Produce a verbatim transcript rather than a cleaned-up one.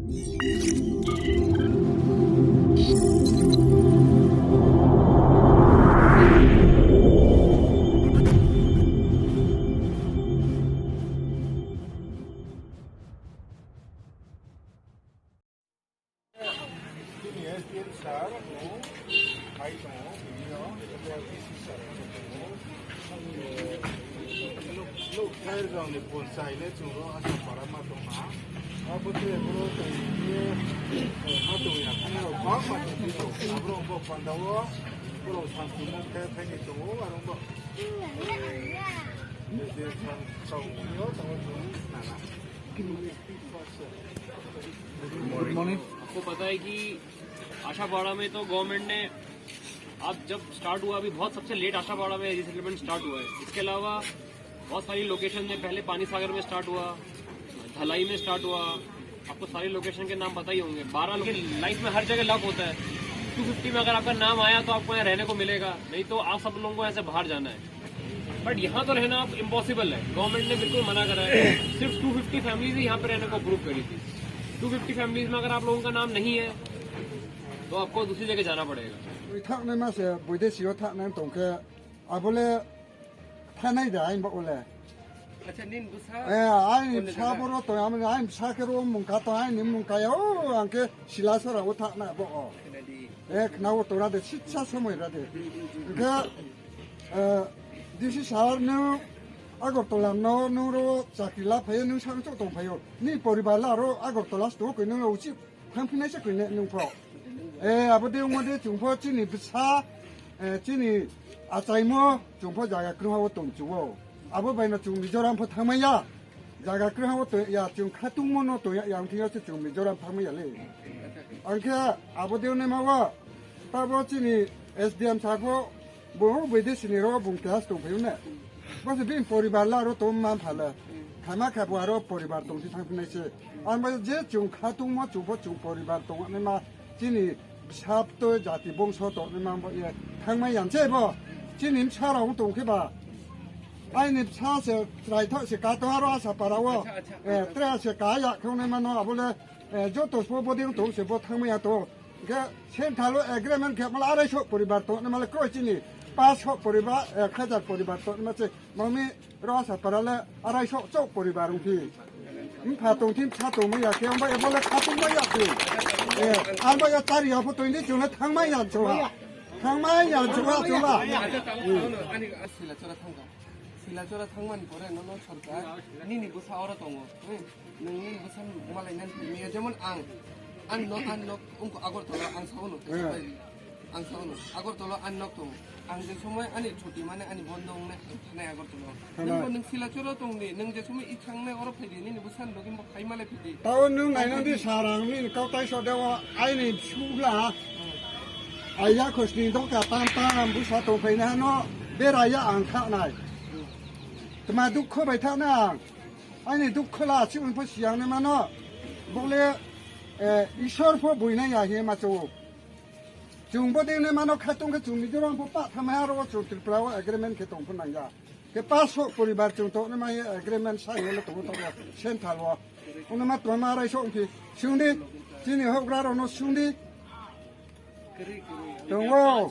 Chini S D M sir, no, hai tong, bini yo, D C sir, no, eh, lok, lok, khair jang ni ponchai le chung ro asa para ma tong ha. Abo te boro tei ye, eh, ma tong ya, khair rao bang ma tong di tong. Abo rao bo panda wo, boro santi mo khe phai ni tong ou, aro bo. Good morning। आपको पता है कि आशापाड़ा में तो गवर्नमेंट ने, आप जब स्टार्ट हुआ, अभी बहुत सबसे लेट आशापाड़ा में रिसेटलमेंट स्टार्ट हुआ है। इसके अलावा बहुत सारी लोकेशन में, पहले पानी सागर में स्टार्ट हुआ, धलाई में स्टार्ट हुआ, आपको सारी लोकेशन के नाम पता ही होंगे। बारह लोग, लाइफ में हर जगह लक होता है। टू फिफ्टी में अगर आपका नाम आया तो आपको यहाँ रहने को मिलेगा, नहीं तो आप सब लोगों को यहाँ से बाहर जाना है। बट यहाँ तो रहना अब इम्पॉसिबल है, गवर्नमेंट ने बिल्कुल मना करा है। सिर्फ टू फिफ्टी फैमिलीज ही यहाँ पे रहने को अप्रूव करी थी। टू फिफ्टी फैमिलीज में अगर आप लोगों का नाम नहीं है तो आपको दूसरी जगह जाना पड़ेगा। Thangnai ma se boidesi yo thangnai tong khe, abo le thanai da aini bo le. Aini bsa boro tong, aini bsa khe ro mungka tong, aini mungka ya o, ang khe Silasora wo thangnai bo o. Khna wo tong ra de, sitsa somoi ra de. Hing khe, D C sir, nung Agartala no nung ro chakri la phai ye, nung sangchouh tong phai ou. Ni poribar le aro Agartala se tong khe nung uchih thanngphi nai se koi ne nung pho. Abo dei ongmo dei chung pho chini bsa, chini achaimo chung pho zaga krungha wo tong chu ou. Abo bai no chung Mizoram pho thanngmai ya. Zaga krungha wo tong ya, chung khatungmo no tong ya, yang thing yo se chung Mizoram thanngmai ya le. Ang khe abo dei ongnaima wo, tabo chini S D M sir pho, bung boidesi ni ro bung keha se tong phai ou ne. Bo se bini poribar le aro tong ma pha le. Khama khe bo aro poribar tong si thanngphi nai se. Ang bai je chung khatungmo chung pho chung poribar tongnaima chini bsa btoi jati bongso tongnaima bo ye thanngmai ya se bo. Chini bsa rao ong tong khe ba. Aini bsa se chraithoh se ka tong aro Asapara wo. Tre se ka ya khe ongnaima no abo le, joto sbo bodei ong tong se bo thanngmai ya tong. Hing khe central wo agreement khe ma le আড়াইশো poribar tongnaima le kroi chini পাঁচশো poribar, এক হাজার poribar tongnaima se. Mami ro Asapara le আড়াইশো chouh poribar ongphi. Mpha tong thim bsa tongmai ya khe, ang bai abo le khatungmai ya khe. Ang bai ya chari ya pho tong di chung le thanngmai ya chung ha. Thanngmai ya chung ha chung la. Silachora thanngmani pore nono sorkar, nini bsa oro tong ou. Nung nini bsa malai nani tini, jemon ang, ang no, ang no, ungko Agartala ang sao no, ang sao no, Agartala ang nok tong ou. Ang je somoi ani chuti mane ani bondo ongnai ang thanai Agartala. Nung bo nung Silachora tong di, nung je somoi i thangnai oro phai di, nini bsa ni loge bo phai malai phai di. Tao nung nainang di sarang nini kautai so de o aini bsula. Aiya khosning dongkha tam tam bsa tongphainai ha no bera ya ang kha nai. Tma dukho bai thanng nai ang. Aini dukho la si ong pho siyang naima no. Bo le, Isor pho boinai ya hing ye ma chung ou. Chung bodei naima no khatung khe chung Mizoram pho pah thanngmai ha ro wo chung Tripura wo agreement khe tong pho nang ya. Khe পাঁচশো poribar chung tongnaima ye agreement sa yo le tong ou tong ou central wo. Ongnaima tongma আড়াইশো ongphi. Sung di, chini houhgra rao no sung di. Tong ou.